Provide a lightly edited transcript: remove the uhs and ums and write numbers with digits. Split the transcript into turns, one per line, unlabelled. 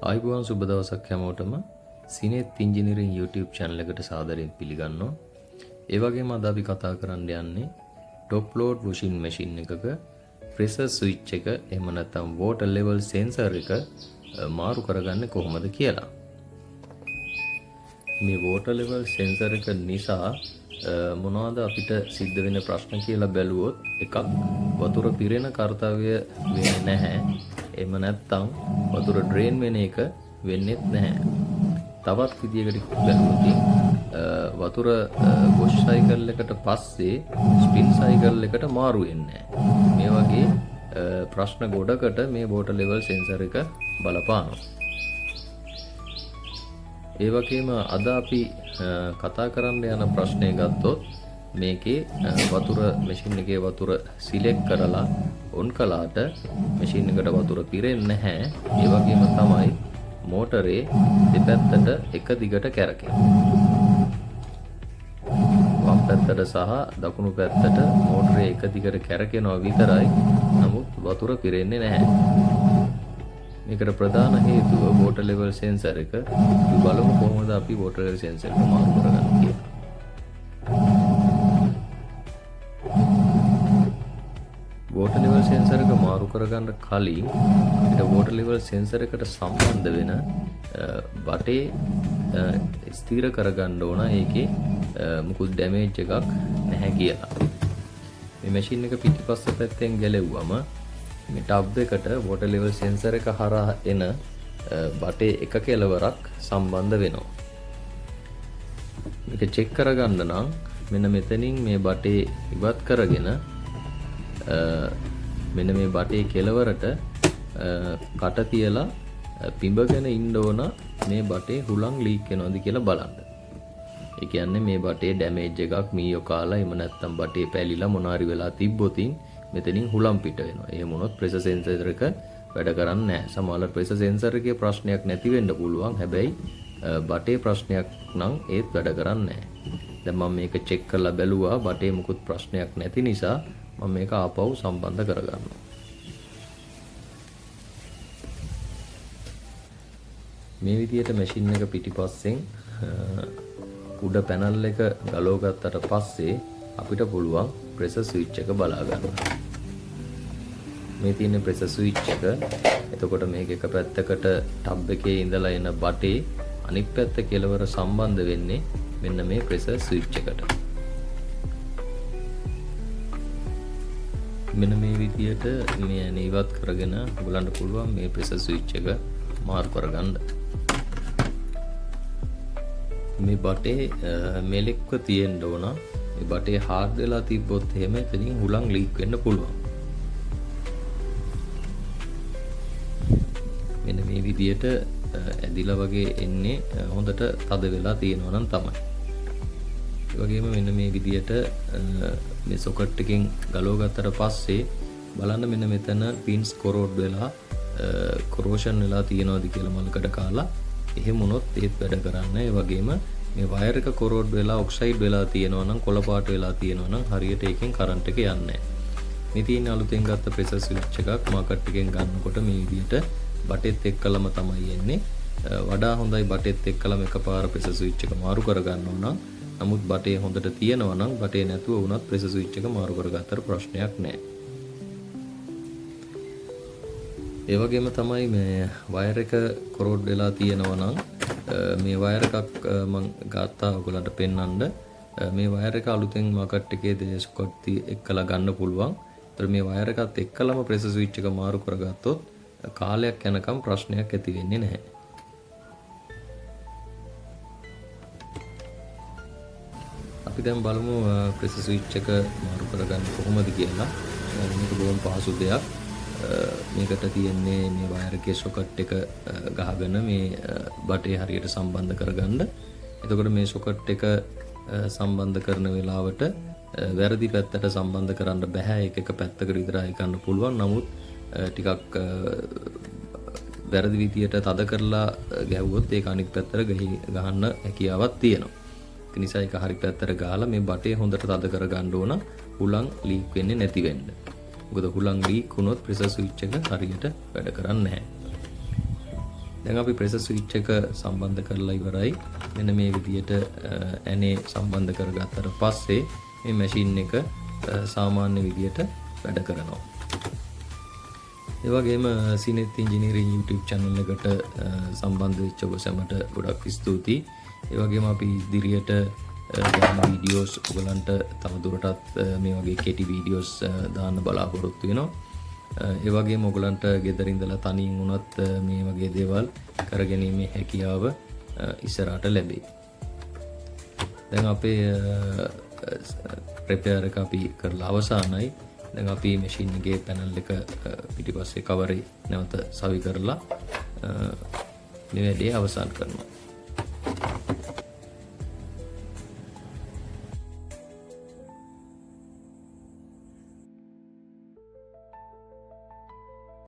ආයුබෝවන්, සුබ දවසක් හැමෝටම. සිනෙත් ඉංජිනේරින් YouTube channel එකට සාදරයෙන් පිළිගන්නවා. ඒ වගේම අද අපි කතා කරන්න යන්නේ top load washing machine එකක pressure switch එක, එහෙම නැත්නම් water level sensor එක මාරු කරගන්නේ කොහොමද කියලා. මේ water level sensor එක නිසා මොනවද අපිට සිද්ධ වෙන ප්‍රශ්න කියලා බැලුවොත්, එකක් වතුර පිරෙන කර්තව්‍ය වෙන්නේ නැහැ. එහෙම නැත්නම් වතුර ඩ්‍රේන් වෙන එක වෙන්නේත් නැහැ. තවත් විදියකට බැලුවොත් වතුර වොෂ් සයිකල් එකට පස්සේ ස්පින් සයිකල් එකට මාරු වෙන්නේ නැහැ. මේ වගේ ප්‍රශ්න ගොඩකට මේ වෝටර් ලෙවල් සෙන්සර් එක බලපානවා. ඒ වගේම අද අපි කතා කරන්න යන ප්‍රශ්නය ගත්තොත්, මේකේ වතුර මැෂින් එකේ වතුර සිලෙක්ට් කරලා ඔන් කළාට මැෂින් එකට වතුර පිරෙන්නේ නැහැ. ඒ වගේම තමයි මෝටරේ දෙපැත්තට එක දිගට කැරකෙනවා. වම් පැත්තට සහ දකුණු පැත්තට මෝටරේ එක දිගට කැරකෙනවා විතරයි. නමුත් වතුර පිරෙන්නේ නැහැ. මේකට ප්‍රධාන හේතුව වෝටර් ලෙවල් සෙන්සර් එක. අපි බලමු කොහොමද අපි වෝටර් ලෙවල් සෙන්සර් එක මාරු කරගන්නේ කියලා. වෝටර් ලෙවල් සෙන්සර් එක මාරු කරගන්න කලින් අපිට වෝටර් ලෙවල් සෙන්සර් එකට සම්බන්ධ වෙන බටේ ස්ථිර කරගන්න ඕන, ඒකේ මුකුත් ඩැමේජ් එකක් නැහැ කියලා. මේ මැෂින් එක පිටිපස්ස පැත්තෙන් ගැලෙව්වම මේ ටබ් එකට වෝටර් ලෙවල් සෙන්සර් එක හරහා එන බටේ එක කෙලවරක් සම්බන්ධ වෙනවා. මේක චෙක් කරගන්න නම් මෙන්න මෙතනින් මේ බටේ ඉවත් කරගෙන මෙන්න මේ බටේ කෙලවරට කට තියලා පිඹගෙන ඉන්න ඕන, මේ බටේ හුලං ලීක් වෙනවද කියලා බලන්න. ඒ කියන්නේ මේ බටේ ඩැමේජ් එකක්, මීයෝ කාලා, එහෙම නැත්නම් බටේ පැලිලා මොනාරි වෙලා තිබ්බොතින් මෙතනින් හුලං පිට වෙනවා. එහෙම වුණොත් ප්‍රෙෂර් සෙන්සර් එක වැඩ කරන්නේ නැහැ. සමහරවල් ප්‍රෙෂර් සෙන්සර් එකේ ප්‍රශ්නයක් නැති වෙන්න පුළුවන්. හැබැයි බටේ ප්‍රශ්නයක් නම් ඒත් වැඩ කරන්නේ නැහැ. දැන් මම මේක චෙක් කරලා බැලුවා, බටේ මුකුත් ප්‍රශ්නයක් නැති නිසා මම මේක ආපහු සම්බන්ධ කරගන්නවා. මේ විදියට මැෂින් එක පිටිපස්සෙන් උඩ පැනල් එක ගලව ගත්තට පස්සේ අපිට පුළුවන් ප්‍රෙෂර් ස්විච් එක බලා ගන්න. මේ තියෙන ප්‍රෙෂර් ස්විච් එක. එතකොට මේක එක පැත්තකට ටබ් එකේ ඉඳලා එන බටේ අනිත් පැත්ත කෙලවර සම්බන්ධ වෙන්නේ මෙන්න මේ ප්‍රෙෂර් ස්විච් එකට. මෙන්න මේ විදියට මේ ඇන ඉවත් කරගෙන ඔයගලන්ට පුළුවන් මේ ප්‍රෙෂර් ස්විච් එක මාරු කරගන්න. මේ බටේ මෙලෙක්ව තියෙන්න ඕන. මේ බටේ හાર્ඩ් වෙලා තිබ්බොත් එහෙම එතනින් හුලං ලීක් වෙන්න පුළුවන්. මෙන්න මේ විදියට ඇදිලා වගේ එන්නේ හොඳට තද වෙලා තියෙනවා නම් තමයි. ඒ වගේම මෙන්න මේ විදියට මේ සොකට් එකෙන් ගලව ගත්තට පස්සේ බලන්න මෙන්න මෙතන පින්ස් කොරෝඩ් වෙලා කොරෝෂන් වෙලා තියෙනවද කියලා මලකඩ කාලා. එහෙම වුණොත් ඒත් වැඩ කරන්නේ. ඒ වගේම මේ වයර් එක කොරෝඩ් වෙලා ඔක්සයිඩ් වෙලා තියෙනවා නම්, කොළ පාට වෙලා තියෙනවා නම් හරියට ඒකෙන් කරන්ට් එක යන්නේ නැහැ. මේ තියෙන අලුතෙන් ගත්ත ප්‍රෙෂර් ස්විච් එකක් මාකට් එකෙන් ගන්නකොට මේ විදියට බටෙත් එක්කලම තමයි එන්නේ. වඩා හොඳයි බටෙත් එක්කලම එකපාර ප්‍රෙෂර් ස්විච් එක මාරු කරගන්න ඕන නම්. නමුත් බටේ හොඳට තියෙනවා නම් බටේ නැතුව වුණත් ප්‍රෙෂර් ස්විච් එක මාරු කරගත්තට ප්‍රශ්නයක් නැහැ. ඒ වගේම තමයි මේ වයර් එක කොරෝඩ් වෙලා තියෙනවා නම්, මේ වයර් එකක් මං ගත්තා ඔයගොල්ලන්ට පෙන්වන්න. මේ වයර් එක අලුතෙන් මාකට් එකේ දේශකොට් එක්කලා ගන්න පුළුවන්. ඒතර මේ වයර් එකත් එක්කලම ප්‍රෙෂර් ස්විච් එක මාරු කරගත්තොත් කාලයක් යනකම් ප්‍රශ්නයක් ඇති වෙන්නේ නැහැ. අපි දැන් බලමු ප්‍රෙෂර් ස්විච් එක මාරු කරගන්න කොහොමද කියලා. මේක බොහොම පහසු දෙයක්. මේකට තියෙන්නේ මේ වයර් එකේ සොකට් එක ගහගෙන මේ බටේ හරියට සම්බන්ධ කරගන්න. එතකොට මේ සොකට් එක සම්බන්ධ කරන වෙලාවට වැරදි පැත්තට සම්බන්ධ කරන්න බෑ. ඒක එක පැත්තකට විතරයි කරන්න පුළුවන්. නමුත් ටිකක් වැරදි විදියට තද කරලා ගැහුවොත් ඒක අනිත් පැත්තට ගහන්න හැකියාවක් තියෙනවා. ඒ නිසා ඒක හරි පැත්තට ගහලා මේ බටේ හොඳට තද කරගන්න ඕන, හුලං ලීක් වෙන්නේ නැති වෙන්න. මොකද හුලං ලීක් වුණොත් ප්‍රෙෂර් ස්විච් එක හරියට වැඩ කරන්නේ නැහැ. දැන් අපි ප්‍රෙෂර් ස්විච් එක සම්බන්ධ කරලා ඉවරයි. මෙන්න මේ විදියට ඇනේ සම්බන්ධ කරගත්තට පස්සේ මේ මැෂින් එක සාමාන්‍ය විදියට වැඩ කරනවා. ඒ වගේම සිනෙත් ඉංජිනේරින් YouTube channel එකට සම්බන්ධ වෙච්ච ඔබ සැමට ගොඩක් ස්තුතියි. ඒ වගේම අපි ඉදිරියට දාන වීඩියෝස් ඔයගලන්ට තව දුරටත් මේ වගේ කෙටි වීඩියෝස් දාන්න බලාපොරොත්තු වෙනවා. ඒ වගේම ඔයගලන්ට ගෙදර ඉඳලා තනියෙන් වුණත් මේ වගේ දේවල් කරගැනීමේ හැකියාව ඉස්සරහට ලැබෙයි. දැන් අපේ රිපෙයාර් එක අපි කරලා අවසానයි. දැන් අපි මැෂින් එකේ පැනල් එක පිටිපස්සේ කවරේ නැවත සවි කරලා මේ වැඩේ අවසන් කරනවා.